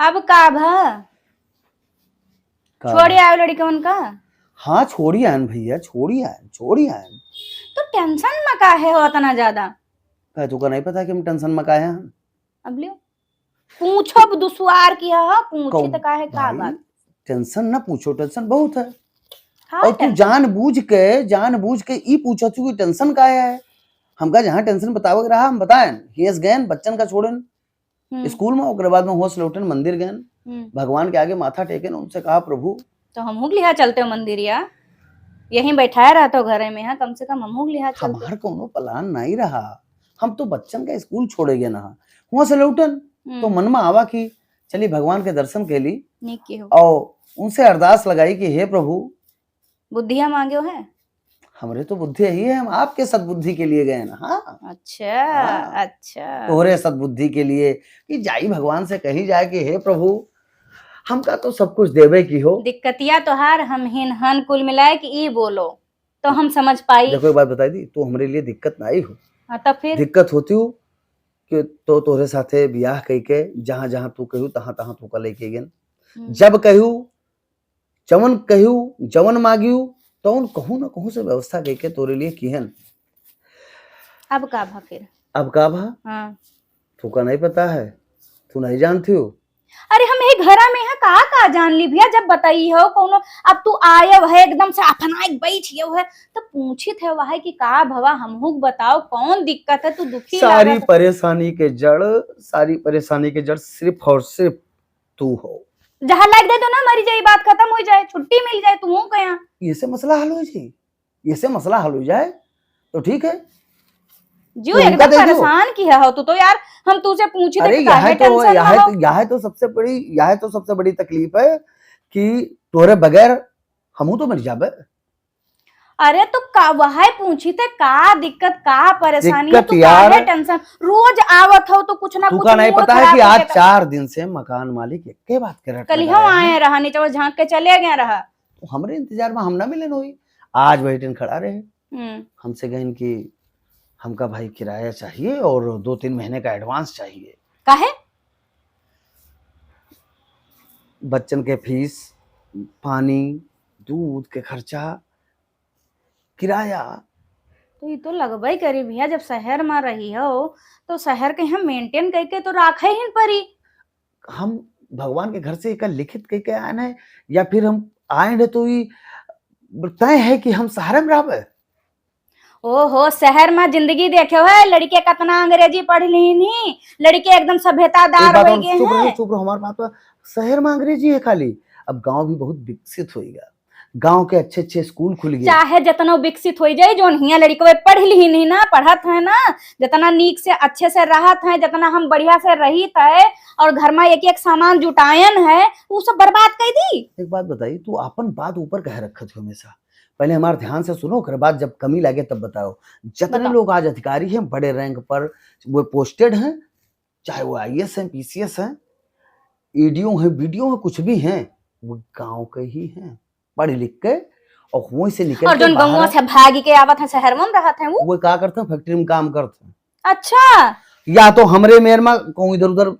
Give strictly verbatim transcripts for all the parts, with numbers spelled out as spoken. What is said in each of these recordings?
अब का भा? का छोड़ी भा? आयो लड़िकवन का? हाँ, छोड़ी आयन भइया, छोड़ी आयन, छोड़ी आयन। तो tension में काहे हो अतना ज्यादा? का तोका नहीं पता कि हम tension में काहे हैं? अब लियो। पूछो अब दुसवार किहा हो, पूछी कौ-, त काहे, का भाई, बात? Tension ना पूछो, tension बहुत है। का और तू tension? जानबूझ के, जानबूझ के ई पूछत हू कि tension काहे है? हमका जहाँ tension बतावे के रहा, हम बताएन। हियस गएन, बच्चन का छोड़ेन हम्म। स्कूल में, ओकरे बाद में होश लौटेन, मंदिर गएन, हम्म। भगवान के आगे माथा टेकेन, उनसे कहा, "प्रभु।" तो हमहू के लिहा चलते हो मंदिरिया, यहीं बैठाए रहते हो घरे में, हाँ, कम से कम हमहू के लिहा चलते। हमार कौनो plan नहीं रहा, हम तो बच्चन का स्कूल छोड़े गए ना, वहाँ से लौटन, तो हम्म। मन में आवा कि चली भगवान के दर्शन के ली नीक की हो। और उनसे अरदास लगाई कि हे प्रभु, बुद्धिया मांग्यो है? हमरे तो बुद्धि यही है, हम आपके सद्बुद्धि के लिए गए ना। हाँ। अच्छा, हाँ। अच्छा। तोहरे सद्बुद्धि के लिए कि जाई भगवान से कही जाए कि हे प्रभु, हमका तो सब कुछ देवे की हो। दिक्कतिया तोहार हम हिन हन कुल मिलाए कि ई बोलो, तो हम समझ पाई। देखो, एक बात बताई दी, तू हमरे लिए दिक्कत ना आई हो। हाँ, तब फिर? दिक्कत होती हो कि तो तोहरे साथे बियाह कई के जहाँ जहाँ तू कहू, तहाँ तहाँ तू का लेके गए। हम्म। जब कहू, जवन कहू, जवन मांगियो, तवन कहूँ ना कहूँ से व्यवस्था कई के तोरे लिए किहन। अब का भा फिर? अब का भा? हाँ। तू का नहीं पता है, तू नहीं जानती हो। अरे हम यही घरा में है, का का जान ली भैया, जब बताई हो कौनो, अब तू आयव है एकदम से अफनाए के बैठ गयो है, तो पूछित है वह कि का भवा हमहू के बताओ, कौन दिक्कत है, तू दुखी सारी लागत है। परेशानी के जड़, सारी परेशानी के जड़ सिर्फ और सिर्फ तू हो। जहर लाग दे दो ना, मरी जाए, बात खत्म हो जाए, छुट्टी मिल जाए, तू हो गया। ये से मसला हल हो जाए, ये से मसला हल हो जाए तो ठीक है। जियो, तो उनका एकदम दे दियो। परेशान किहा हो तू तो यार, हम तुझे पूछी अरे, थे, यह काहे तो, tension यह में हो? तो, यह तो सबसे बड़ी, यह तो सबसे बड़ी तकलीफ है कि तोरे बगैर हमहू तो मर जाबे। अरे, तो का, वह पूछी थे, का दिक्कत, का परेशानी है, दिक्कत तू यार, काहे tension? रोज आवत हो तो कुछ ना तू कुछ का नहीं mood पता है खराब कि आज होके तो चार दिन से मकान मालिक एक के बात करत कल लगा हम है। आए रहा, नीचे वो झांक के चले गए रहा। तो हमरे इंतजार में हम ना मिले होई, आज वही दिन खड़ा रहे। हम्म। हमसे कहें कि हमका भाई किराया चाहिए और दो तीन महीने का advance चाहिए। काहे? बच्चन के फीस, पानी, दूध के खर्चा, किराया। तो ई तो लगबे करी भैया, जब शहर में रही हो, तो शहर के हम maintain करके तो राखे ही परी। हम भगवान के घर से एका लिखित कह के आए हैं या फिर हम आए हैं तो ई तय है कि हम शहर में रहबे? ओहो, शहर में जिंदगी देखे हो, लड़के कितना अंग्रेजी पढ़ लीन ही, लड़के एकदम सभ्यतादार एक बात हो और गए चुप रहो, हैं। चुप रहो, हमार बात पर। शहर में अंग्रेजी है खाली, अब गांव भी बहुत विकसित होइगा, गांव के अच्छे अच्छे स्कूल खुल गए। चाहे जितना विकसित हो जाए, जोन हियां लड़के पढ़ ली नहीं ना, पढ़त है ना, जितना नीक से अच्छे से रहत है, जितना हम बढ़िया से रहित है और घर में एक एक सामान जुटायन है, वो सब बर्बाद कर दी। एक बात बताई, तू अपन बात ऊपर कहे रखत हो हमेशा। पहले हमार ध्यान से सुनो, ओकरे बाद जब कमी लगे तब बताओ। जितने बताओ। लोग आज अधिकारी हैं, बड़े rank पर वो posted हैं, चाहे वो I A S हैं, P C S हैं, E D O हैं, B D O हैं, कुछ भी हैं, वो गांव के ही हैं, पढ़ लिख के और वहीं से निकल और के जोन बाहर गंवा से भागी के आवत हैं, शहर में रहत हैं, वो वो का करते हैं, factory में काम करते हैं। अच्छा। या तो हमरे मेर में कहूँ इधर उधर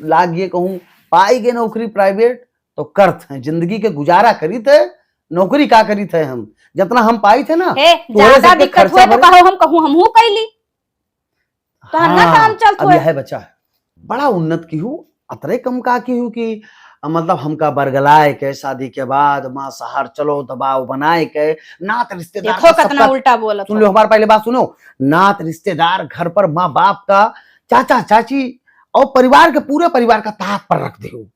लाग गए, कहूँ पाई गए नौकरी private, तो करत हैं, जिंदगी के गुजारा करीत है, नौकरी का करीत है हम, जितना हम पाई थे ना, हे, तोहरे ज्यादा सबके दिक्कत खर्चा हुए तो भरे। कहो, हम कहूँ, हमहू कैली। तो ना हाँ, काम चलत अब हुए। यह बचा है, बड़ा उन्नत की हूँ, अतरे कम का की हूँ कि, अ, मतलब, हमका बरगलाए के शादी के बाद माँ शहर चलो दबाव बनाए के, नात रिश्तेदार देखो का कितना सबका उल्टा बोलत सुन हो। लो, हमार पहले बात सुनो, नात रिश्तेदार घर पर माँ बाप का, चाचा चाची और परिवार के, पूरे परिवार का ताप पर रख दे हो।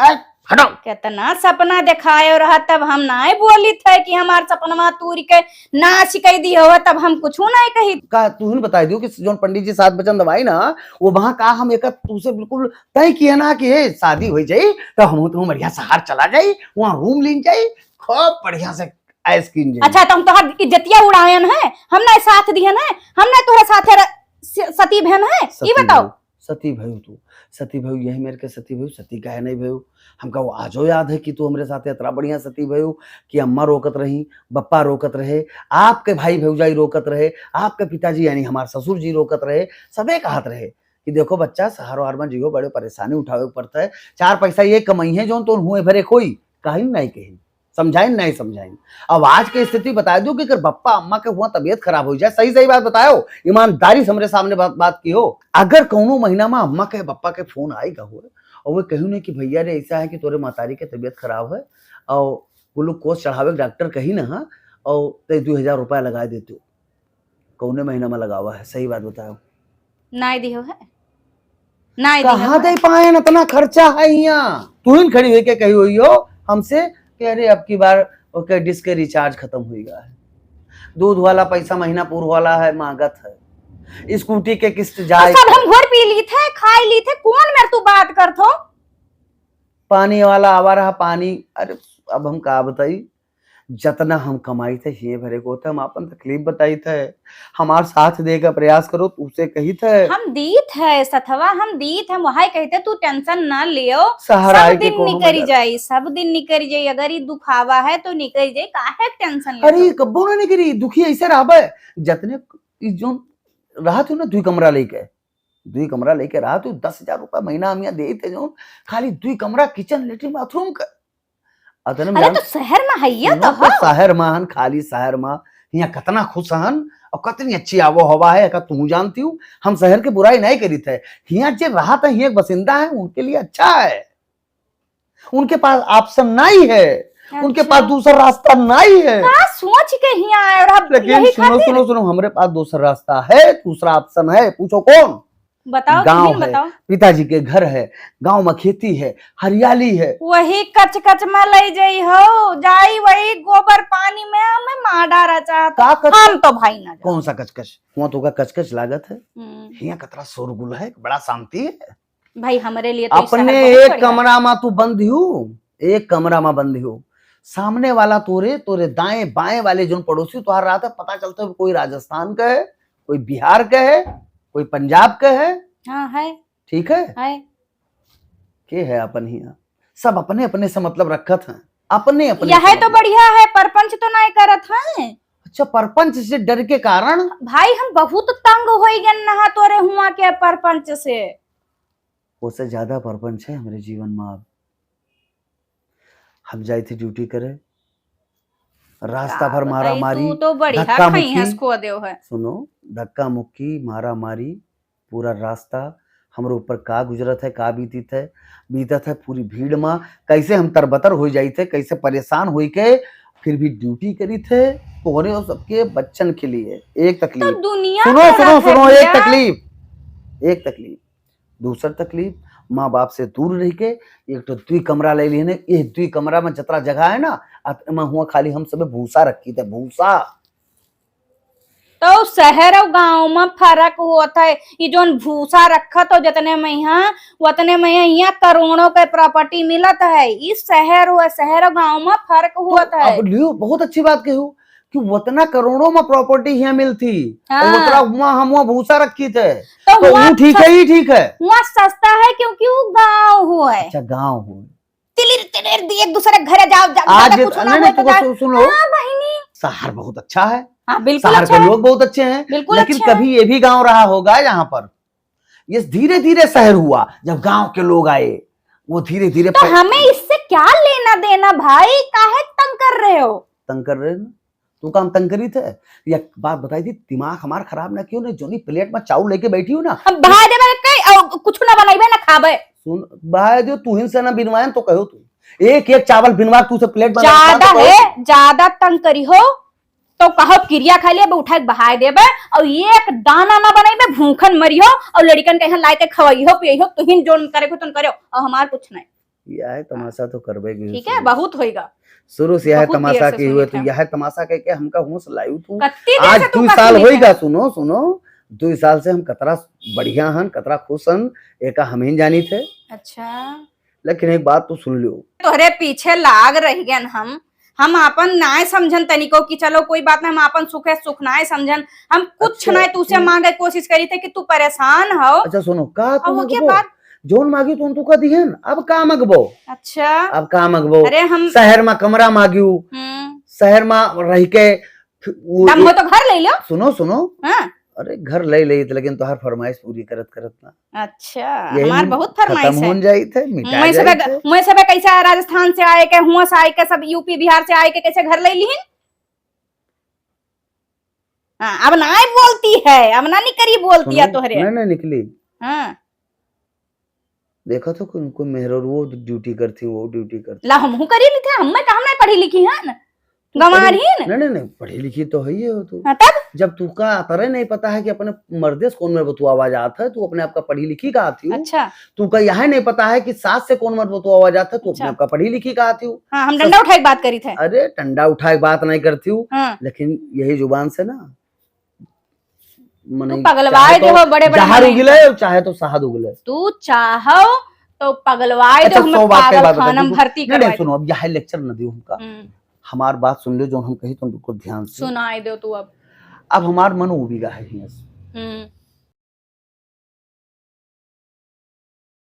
ए, हटो। कितना सपना दिखायो रहा, तब हम नाय बोली थे कि हमार सपनवा तूर के नाश कई दी हो, तब हम कुछ नाय कही। का तू ही बताई दियो कि जोन पंडित जी सात वचन दवाई ना, वो वहाँ का हम एक तू से बिल्कुल तय किया ना कि ए, शादी हो जाई तो हम तुम बढ़िया शहर चला जाई, वहाँ room लीन जाई, खूब बढ़िया से ऐश कीन जाई। अच्छा, तो हम तोहर इज्जतिया उड़ायन है, हम ना साथ दिहन है, हम ना तोहरे साथे र-, स-, सती बहन है, ई सती बताओ। बहू। सती भयू तू, सती भयू, यही मेर के सती भयू, सती काहे नहीं भयू? हमका वो आजो याद है कि तू हमरे साथे इतना बढ़िया सती भयू कि अम्मा रोकत रही, बप्पा रोकत रहे, आपके भाई भौजाई रोकत रहे, आपके पिताजी यानी हमार ससुर जी रोकत रहे, सबे कहत रहे कि देखो बच्चा, शहर वहर में जियो, बड़े परेशानी उठावे के पड़ता है, चार पैसा ये कमाई है जौन तो हुए भरे कोई कहीं नहीं कही, समझाइन नहीं समझाइन। अब आज के स्थिति बता दो कि अगर बप्पा अम्मा के हुआ तबीयत खराब हो जाए, सही सही बात बताओ, ईमानदारी से हमरे सामने बात, बात की हो, अगर कौनो महीना में अम्मा के बप्पा के फोन आएगा हो और वो कहू नहीं कि भैया रे, ऐसा है कि तोरे महतारी के तबीयत खराब है और ग्लूकोज चढ़ावे के डॉक्टर कही ना, हाँ, और ते दो हजार रुपया लगा देते हो, कौने महीना में लगावा है, सही बात बताओ। नाई दिहो है, नाई दिहो कहाँ है। दे पाए न, इतना खर्चा है यहाँ। तू ही खड़ी होके कही हुई हो हमसे कि अरे, अब की बार ओके डिश के रिचार्ज खत्म हुई गया है, दूध वाला पैसा महीना पूर वाला है, मांगत है, स्कूटी के किस्त जाए सब हम के। घोर पी ली थे, खाई ली थे, कौन मेरे तू बात करत हो? पानी वाला आवा रहा पानी। अरे, अब हम का बताई, जतना हम कमाई थे, हिये भरे को थे, हम आपन तकलीफ बताई थे, हमार साथ दे के प्रयास करो, उसे कही थे। हम दीत है सथवा, हम दीत है, वहाई कहते, तू टेंशन ना लियो, शहर सब आए के दिन कोनो निकरी मजा। जाई, सब दिन निकरी जाई। अगर ई दुखावा है तो निकरी जाई, काहे टेंशन लेत अरे, हो? कब्बो ना निकरी, दुखी ऐसे रहबे, जतने ई जोन रहा तू ना, दुई कमरा लेके, दुई कमरा लेके रहा तू, दस हजार रुपया महीना हम यहाँ देत है जोन, खाली दुई कमरा, किचन, लेटरिन, बाथरूम का। अतने में अरे जान-, तो शहर में है ये सुनो तो तो, हो। शहर में हन, खाली शहर में, यहाँ कितना खुश हन और कितनी अच्छी आबो हवा है, का तू जानती हूँ? हम शहर के बुराई नहीं करीत है, यहाँ जे रहत है, यहाँ के बसिंदा है, उनके लिए अच्छा है, उनके पास ऑप्शन नहीं है, उनके अच्छा। पास दूसरा रास्ता नहीं है। का सोच के हियाँ आए और हम लेकिन यही सुनो, खातिर? सुनो, सुनो, हमरे पास दूसरा रास्ता है, दूसरा ऑप्शन है। पूछो कौन? बताओ, गाँव तुम है, बताओ। पिताजी के घर है, गाँव में खेती है, हरियाली है। वही कच कच में ले जाई हो, जाई वही गोबर पानी में, हमें मार डारा चाहत। का कच-, हम तो भाई ना जाओ। कौन सा कचकच? हुआ तो का कचकच लागत है? हम्म। हियाँ कतरा शोरगुल है, बड़ा शांति है। भाई, हमरे लिए तो ई अपने शहर बहुत एक बढ़िया है। कमरा में तू बंद हो, एक कमरा में बंद हो, सामने वाला तोरे, तोरे दाएं बाएं वाले जोन पड़ोसी तोहार रहत है, पता चलता है कोई राजस्थान का है, कोई बिहार का है, कोई पंजाब का है। हाँ, है। ठीक है? है। के है अपन हियाँ? सब अपने अपने से मतलब रखत हैं, अपने अपने यह से तो मतलब। बढ़िया है, परपंच तो नहीं करत हैं। अच्छा, परपंच से डर के कारण? भाई, हम बहुत तंग होई गन नहा तोरे हुआ के परपंच से। उससे ज्यादा परपंच है हमरे जीवन में अब। हम जाई थे ड्यूटी करे, रास्ता का भर बताई, मारा मारी, तू तो बढ़िया धक्का खाई मुक्की। हंस को देव है। सुनो, धक्का मुक्की, मारा मारी, पूरा रास्ता हमरे ऊपर का गुजरत है, का बीतित है, बीतत है पूरी भीड़ में, कैसे हम तरबतर हो जाई थे, कैसे परेशान होई के फिर भी ड्यूटी करी थे तोहरे और सबके बच्चन के लिए। एक तो तकलीफ। दुनिया सुनो, सुनो, सुनो, एक तकलीफ, एक तकलीफ। दूसर तकलीफ, माँ बाप से दूर रह के एक तो दुई कमरा ले लिए ने, ये दुई कमरा में जतरा जगह है ना, अत-, में हुआ खाली हम सब भूसा रखी थे, भूसा। तो शहर और गांव में फर्क होत है। ये जोन भूसा रखत हो जतने में यहाँ, वतने में यहाँ करोड़ों के प्रॉपर्टी मिलत है। इस शहर और शहर और गांव में फर्क होत तो है। अब लियो, बहुत अच्छी बात कही हो कि वतना करोड़ों में प्रॉपर्टी यहाँ मिलती, और हाँ। वतना हुआ हम हुआ भूसा रखी थे, तो तो हुआ वो ठीक है, सस-, ही ठीक है। हुआ सस्ता है क्योंकि वो गांव हो है। अच्छा, गांव हो। तिलिर तिलिर दी एक दूसरे के घरे जाओ, जा-, आज ज्यादा ये, कुछ ना नहीं, नहीं, होए तो तुमको जाए। सु-, सुन लो। हाँ, बहिनी। शहर बहुत अच्छा है। हाँ, बिल्कुल शहर अच्छा के है। लोग बहुत अच्छे हैं, बिल्कुल लेकिन अच्छे हैं। कभी ये भी गांव रहा होगा यहाँ पर। ये धीरे-धीरे शहर हुआ, जब गांव के लोग आए, वो धीरे-धीरे तो प- हमें इससे क्या लेना देना भाई, काहे तंग कर रहे हो? तंग कर रहे हो ना? तू काम तंग करी थे? या बात बताई थी, दिमाग हमार खराब ना कियो, नहीं जोनी प्लेट में चाउर लेके बैठी हो ना। हम बहा देबे कई, और कुछ ना बनाइबे ना खाबे। सुन, बहा दो, तू ही से ना बिनवाएन तो कहो तू। एक एक चावल बिनवा तू से प्लेट में ज्यादा रखवा दो। है, ज्यादा तंग करी हो तो कहो किरिया खा लिए, अब उठा के बहा देबे, और एक दाना ना बनाइबे, भूखन मरी हो, और लड़कन के यहाँ लाए के खवाई हो, पियई हो, तुहिन जोन करे को तुम करो, और हमार कुछ नहीं। यह तमाशा तो करबे की ठीक है, शुरू। बहुत होइगा। शुरू से यह बहुत देर तमाशा से की सुनी हुए, तो था। यह तमाशा कह के हमका हौसला आयु तू। कत्ती देर आज से तू दुई का साल सुनी होइगा, था? सुनो, सुनो, दुई साल से हम कतरा बढ़िया हन, कतरा खुश हन, एका हम ही जानी थे। अच्छा। लेकिन एक बात तो सुन लियो। तोहरे पीछे लाग रह गन हम, हम आपन नाय समझन तनिको कि चलो कोई बात ना, हम आपन सुखे सुख नाय समझन, हम कुछ अच्छा, नाय तू से तू मांगे कोशिश करी थे कि तू परेशान हो। अच्छा सुनो, का तू अब वो के मांगबो? बात? जौन मांगी तू, तू का दिहन, अब का मांगबो? अच्छा। अब का मांगबो? अरे हम शहर में कमरा मांगियो, हम्म। शहर में रह के वो दम हो एक तो घर ले लो। सुनो, सुनो। हाँ। अरे घर ले लेइत, लेकिन तोहार फरमाइश पूरी करत करत ना। अच्छा, यही हमार बहुत फरमाइश है। जाइत है, मिटा मैं सबे जाइत है। मैं सबे कैसे राजस्थान से आए के, हुआ से आए के, सब यूपी बिहार से आए के कैसे घर ले लिहिन? हाँ, अब ना बोलती है, अब ना निकरी बोलती है तोहरे। नहीं, नहीं निकली। हाँ। देखा तो कोई, कोई मेहररुओ ड्यूटी करती, वो ड्यूटी करती। ला हमहू करी लिखे, हम में तो हम नहीं पढ़ी लिखी है ना। गंवार ही ना। नहीं, नहीं, नहीं, पढ़ी लिखी तो है ही हो तू। हाँ, तब? जब तू का तरह नहीं पता है कि अपने मर्दे से कौन मेर बतुआवा जात है, तू अपने आप का पढ़ी लिखी का आती हो। अच्छा। तू का यह नहीं पता है कि सास से कौन मेर बतुआवा जात है, तू अपने अच्छा। आप का पढ़ी लिखी का आती हो। हाँ, हम सस- डंडा उठाए के बात करी थे। अरे, डंडा उठाए के बात नहीं करती हूँ, हाँ। लेकिन यही जुबान से ना, मने तू पगलवाए चाहे दे तो हो बड़े बड़े जहर मने। उगले और चाहे तो शहद उगले। तू चाहो तो पगलवाए अच्छा, दे, हमें सौ बात के बाद पागलखाना में देखो। भर्ती नहीं, नहीं, करवाए दे। सुनो, अब यह लेक्चर न दियो हमका। हम्म। हमार बात सुन लो, जो हम कही तुम बिल्कुल ध्यान से। सुनाए दो तू अब। अब हमार मन उबिगा है हियां से। हम्म।